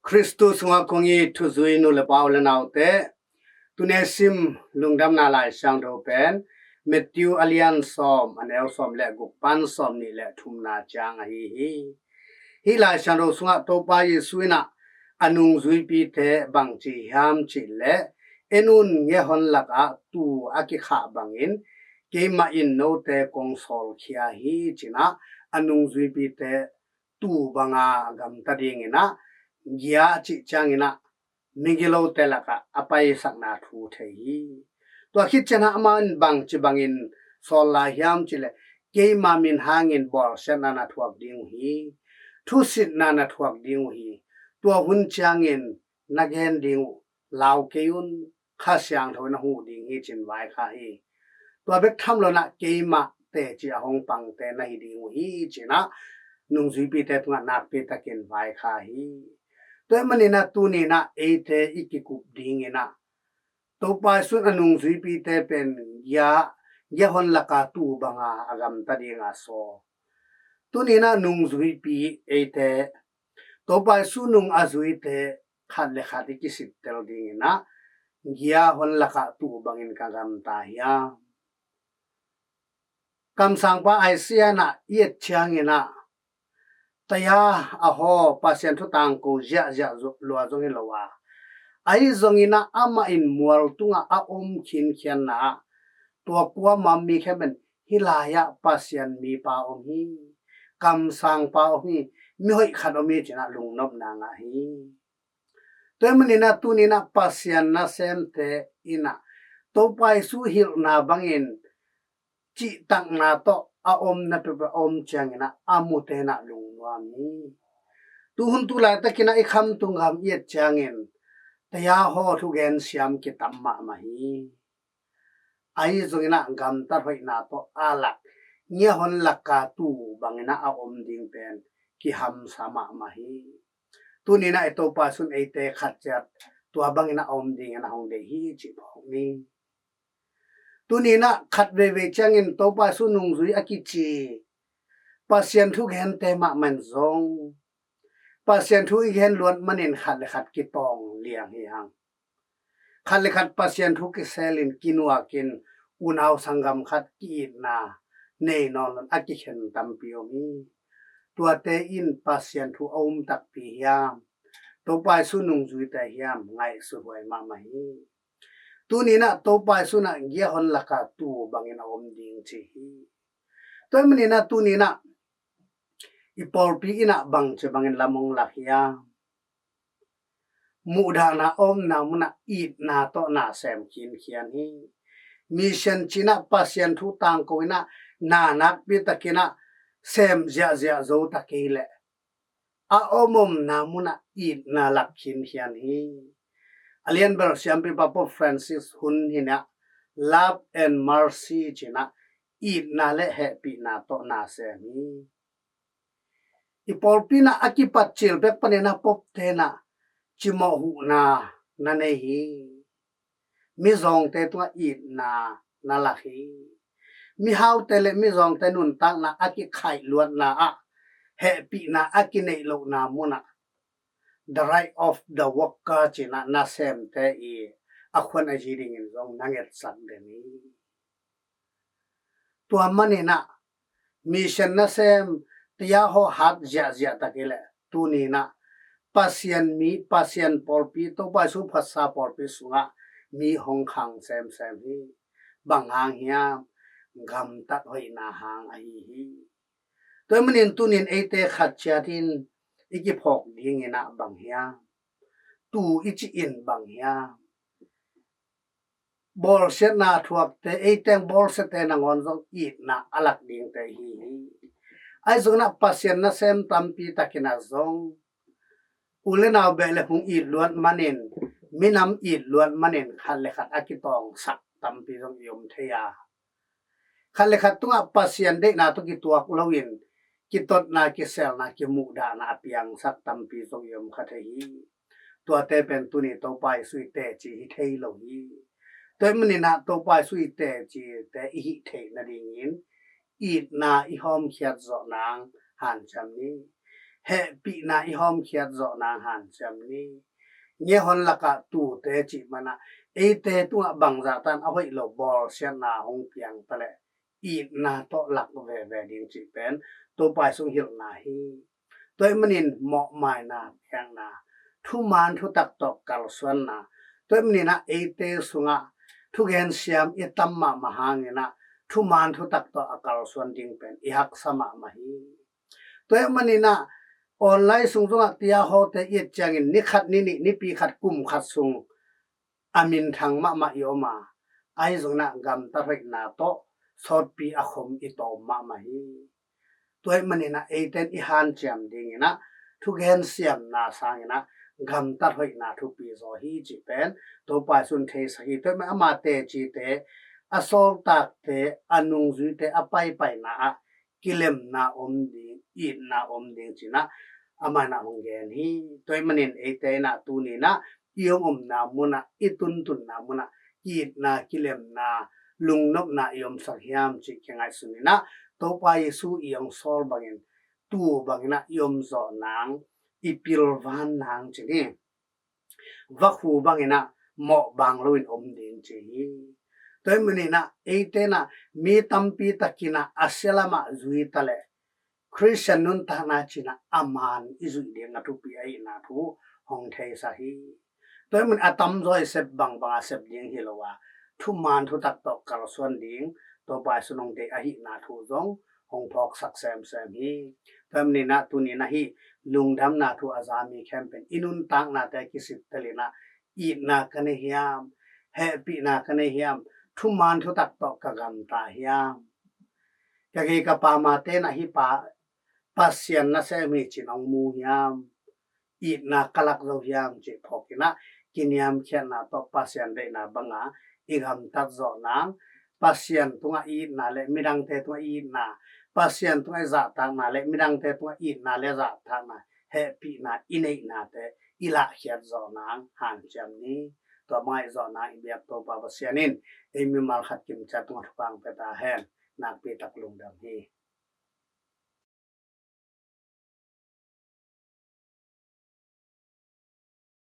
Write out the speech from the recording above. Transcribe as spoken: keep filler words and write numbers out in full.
Khristu sungah kong it thuzui nu le pa u le naute, tuni a sim lungdamna Lai Siangtho pen Matthew a lian sawm, a neu sawm le guk pan sawm nih le thumna ciang ahi hi. Hih Lai Siangtho sungah Topa Jesu in ah a nungzuipite bang ci hiam cih leh, "En un, ngiahon lakah tuu a kikhah bangin keimah in note kong sawlkhia hi," ci-in ah a nungzuipite tuu banga a gamta dingin ah, gia cih ciangin ah migilote lakah a paisakna thu thei hi. Tua khit ciangin ah amah in bang ci bangin sawl lai hiam cih leh, "Keima min hangin bawlsiatna na thuak ding uh hi, thusitna na thuak ding uh hi. Tua hun ciangin na gen ding uh lau kei un, Kha Siangtho in na huh ding hi," ci-in vaikhak hi. Tua bek tham lo-in ah, "Keimah teci a hong pangte na hi ding uh hi," ci-in ah nungzuipite tungah nakpi takin vaikhak hi. Tua ahih manin ah tuni-in ah eite i kikup dingin ah, Topa Jesu in a nungzuipite pen gia, giahon laka tuu banga a gamta dinga sawl. Tuni-in ah nungzuipi eite, Topa Jesu nung a zuite khat le khat i kisittel dingin ah, giahon lakah tuu bangin ka gamta hiam? Kamsangpa Isaiah in ah i et ciangin ah, taya a haw, Pasian thu tangko ziahziah zo-, lua zong hi lo a, ahi zongin ah amah in mual tungah a om khinkhianna ah, tua kuamah mi khempeuh in, "Hih lai-ah Pasian mipa om hi, kamsangpa om hi, mihoih khat om hi," ci-in ah lungnopna ngah hi. Tua ahih manin ah tuni-in ah Pasian nasemte in ah Topa Jesu hilhna bangin cihtakna tawh a omna peuhpeuh a om ciangin ah a mute in ah lungnuam hi. Tuhun tu laitakin ah i khamtung gam i et ciangin taya haw thugen siam kitam mahmah hi. Ahi zongin ah gamtat hoihna tawh a lak, ngiahon laka tuu bangin ah a om ding pen kihamsa mahmah hi. Tuni-in ah i Topa Jesu in eite khat ciat tua bangin ah a om dingin a hong deih hi cih phawk ni. Tuni-in ah khat veivei ciangin Topa Jesu nungzui a kici Pasian thugente mahmah in zong, Pasian thu i gen luat manin khat le khat kitawng liang hi hang. Khat le khat Pasian thu kiselin, kinuakin, unau sanggam khat ki-itna nei nawn loin a kikhen tampi om hi. Tuate in Pasian thu a um takpi hiam, Topa Jesu nungzuite hiam, ngaihsut huai mahmah hi. Tuni-in ah Topa Jesu in ah giahon laka tuu bangin a om ding ci hi. Tua ahih manin ah tuni-in ah i pawlpi in ah bang ci bangin lam hong lak hiam? Muhdahna a omna munah itna tawh na sem khinkhian hi. Mission ci-in ah Pasian thu tangko in ah na nakpi takin ah sem ziahziah zo ta kei leh, a om omna munah itna lak khinkhian hi. A lianbel siampipa Pope Francis hun hi-in ah, "Love and mercy," ci-in ah itna le hehpihna tawh na sem hi. I pawlpi in ah a kipat cil pek panin ah Pope-te in ah cimawh huhna na nei hi. Mizawngte tungah itna na lak hi. Mihaute le mizawngte nuntakna a kikhaih luatna ah hehpihna a kineih lohna munah, the right of the worker ci-in ah nasemte i a khuan a zi dingin zong na ngetsak den hi. Tua manin ah mission nasem, taya haw hat ziahziah ta kei leh, tuni-in ah Pasian mi, Pasian pawlpi, Topa Jesu phatsa pawlpi sungah mi hong khang semsem hi. Bang hang hiam? Gamtat hoihna hang ahi hi. Tua ahih manin tuni-in eite khat ciat in i kiphawk dingin ah bang hiam? Tuu i cih in bang hiam? Bawlsiatna thuakte, ei teng bawlsiate nangawn zong itna a lak dingte i hi hi. Ahi zongin ah Pasian nasem tampi takin ah zong, u le nau beh le phung it luat manin, minam it luat manin khat le khat a kitawngsak tampi zong i om thei a, khat le khat tungah Pasian deihna tawh kituak loin kitotna, kiselna, kimuhdahna a piangsak tampi zong i om kha thei hi. Tuate pen tuni Topa Jesu i teci hi thei lo hi. Tua ahih manin ah Topa Jesu i tecite i hih theih nadingin itna i hawmkhiat zawh nang hanciam ni. hehpihna i hawmkhiat zawh nang hanciam ni. Ngiahon lakah tuute cih manah eite tungah bangzah tan a hoih lo bawlsiatna hong piang taleh itna tawh lak veve ding cih pen Topa Jesu hilhna hi. Tua ahih manin mawhmaina, biakna, thuman thutak tawh kalsuanna, tua ahih maninah eite sungah thugen siam i tam mahmah hanginah thuman thutak tawh a kalsuan ding pen i haksa mahmah hi. Tua ahih maninah online sung zongah tia hawte i et ciangin ni khat, ni nih, nipi khat, kum khat sung a minthang mahmah i om a, ahi zonginah gamtat hoihna tawh sawtpi a khom i tawm mahmah hi. Tua ahih maninah eiten i hanciam dinginah thugen siamna sanginah gamtat hoihna thupi zaw hi cih pen Topa Jesu in theisak hi. Tua ahih manin ama tecite, a sawltakte, a nungzuite a paipaina ah kilemna om ding, itna om ding cinah amah inah hong gen hi. Tua ahih manin eite inah tuninah i hong omna munah, i tuntunna munah itna, kilemna, lungnopna i omsak hiam cih kingaihsuninah Topa Jesu i hong sawl bangin, tu banginah i omzawh nang, i pilvan nang cih hi. Vakhu banginah mawhbang loin om ding ci hi. Tua ahih maninah eite inah mi tampi takinah a sia lamah zui taleh Khristian nuntakna cinah a man i zuih ding a thupi ahihna thu hong theisak hi. Tua ahih manin a tamzaw i sep bangbang a sep ding hi lo a, thuman thutak tawh kalsuan ding Topa Jesu in hong deih ahihna thu zong hong phawksak semsem hi. Tua ahih maninah tuninah hih lungdamna thu a za mi khempeuh in i nuntaknate kisittelinah itna ka nei hiam, hehpihna ka nei hiam, thuman thutak tawh ka gamta hiam, ka gei ka pamte inah hih pa Pasian nasem hi cin hong mu hiam, itna ka lak zo hiam cih phawkinah kiniamkhiatna tawh Pasian deihna banga i gamtat zawh nang, Pasian tungah i itna le midangte tungah i itna, Pasian tungah i zahtakna le midangte tungah itna le zahtakna, hehpihna i neihnate i lahkhiat zawh nang hanciam ni. Tua banga i zawh nang i biak Topa Pasian in ei mimal khat kimciat tungah thupha hong pia ta hen. Nakpi tak lungdam hi.